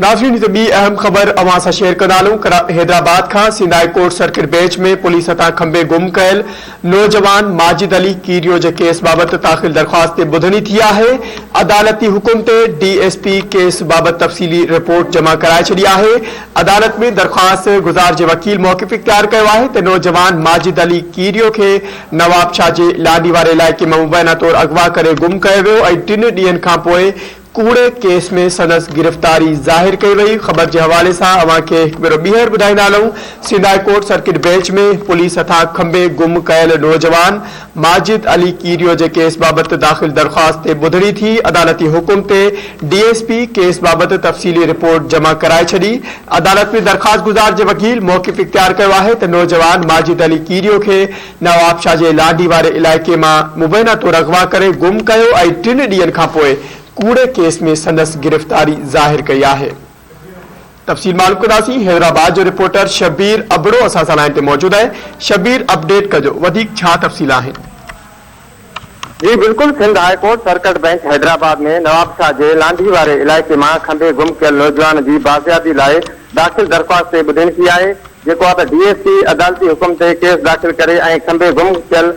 ناظرين هتي ٻي اهم خبر اوهان سان شيئر ڪندا هلون حيدرآباد کان Sindh high court circuit bench ۾ police هٿان کنڀي گم ڪيل نوجوان ماجد علي ڪيريو جي ڪيس بابت داخل درخواست تي ٻڌڻي ٿي آهي عدالتي حڪم تي ڊي ايس پي ڪيس بابت تفصيلي رپورٽ جمع ڪرائي ڇڏي آهي عدالت ۾ درخواست گذار جي وڪيل موقف اختيار ڪيو آهي ته نوجوان ماجد علي ڪيريو کي نوابشاهه جي لانڍي واري علائقي مان مبينا طور اغوا ڪري گم ڪيو ويو ۽ ٽن ڏينهن کانپوء ڪوڙي ڪيس ۾ سندس گرفتاري ظاهر ڪئي وئي، خبر جي حوالي سان اوهان کي هڪ ڀيرو ٻيهر ٻڌائيندا هلون Sindh high court circuit bench ۾ police هٿان کنڀي گم ڪيل نوجوان ماجد علي ڪيريو جي ڪيس بابت داخل درخواست تي ٻڌڻي ٿي، عدالتي حڪم تي ڊي ايس پي ڪيس بابت تفصيلي رپورٽ جمع ڪرائي ڇڏي، عدالت ۾ درخواستگذار جي وڪيل موقف اختيار ڪيو آهي ته نوجوان ماجد علي ڪيريو کي نوابشاهه جي لانڍي واري علائقي مان مبينا طور اغوا ڪري گم ڪيو ۽ ٽن ڏينهن کانپوء ڪوڙي ڪيس ۾ سندس گرفتاري ظاهر ڪئي آهي. تفصيل معلوم ڪنداسين حيدرآباد جو رپورٽر شبير ابڙو اسان سان لائين تي موجود آهي شبير اپڊيٽ ڪجو وڌيڪ ڇا تفصيل آهن. جي بلڪل Sindh high court circuit bench Hyderabad ۾ Nawabshah جي لانڍي واري علائقي مان کنڀي گم ڪيل نوجوان جي بازيابي لاء داخل درخواست تي ٻڌڻي ٿي آهي جيڪو آ ته ڊي ايس پي عدالتي حڪم تي ڪيس داخل ڪري ۽ کنڀي گم ٿيل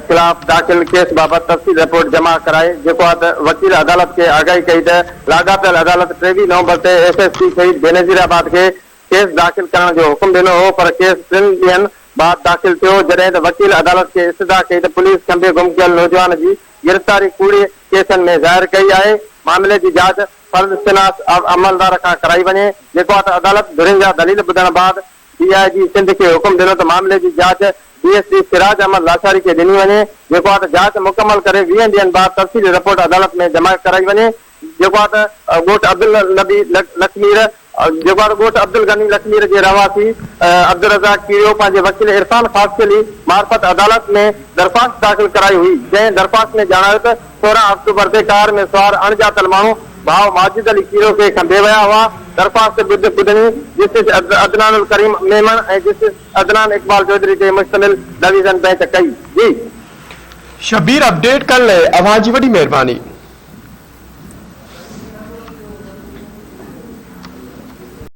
خلاف داخل ڪيس بابت تفصيل رپورٽ جمع ڪرائي جيڪو آ ته وڪيل عدالت کي آگاهي ڪئي ته لاڳاپيل عدالت 23 نومبر تي S S P Shaheed Benazirabad کي ڪيس داخل ڪرڻ جو حڪم ڏنو هو پر ڪيس ٽن ڏينهن بعد داخل ٿيو جڏهن ته وڪيل عدالت کي استدعا ڪئي ته پوليس کنڀي گم ڪيل نوجوان جي گرفتاري ڪوڙي ڪيسن ۾ ظاهر ڪئي آهي معاملي جي جاچ فرض شناس عملدار کان ڪرائي وڃي، جيڪو آ ته عدالت ڌرين جا دليل ٻڌڻ بعد ڊي I جي سنڌ کي حڪم ڏنو ته معاملي جي جاچ D S P Siraj Ahmed Lashari کي ڏني وڃي، جيڪو آ ته جاچ مڪمل ڪري 20 ڏينهن بعد تفصيلي رپورٽ عدالت ۾ جمع ڪرائي وڃي، جيڪو آ ته ڳوٺ عبدالنبي لکمير. جيڪو آهي ڳوٺ عبدالغني لکمير جي رهواسي عبدالرزاق کيريو پنهنجي وڪيل عرفان خاصخيلي معرفت عدالت ۾ درخواست داخل ڪرائي هئي، جنهن درخواست ۾ ڄاڻايو ته 16 آڪٽوبر تي ڪار ۾ سوار اڻڄاتل ماڻهو ڀاء ماجد علي کيريو کي کنڀي ويا هئا، درخواست تي ٻڌڻي جسٽس عدنان الڪريم ميمڻ ۽ جسٽس عدنان اقبال چوڌري تي مشتمل ڊويزن بئنچ ڪئي. جي. شبير اپڊيٽ ڪرڻ لئي اوهان جي وڏي مهرباني.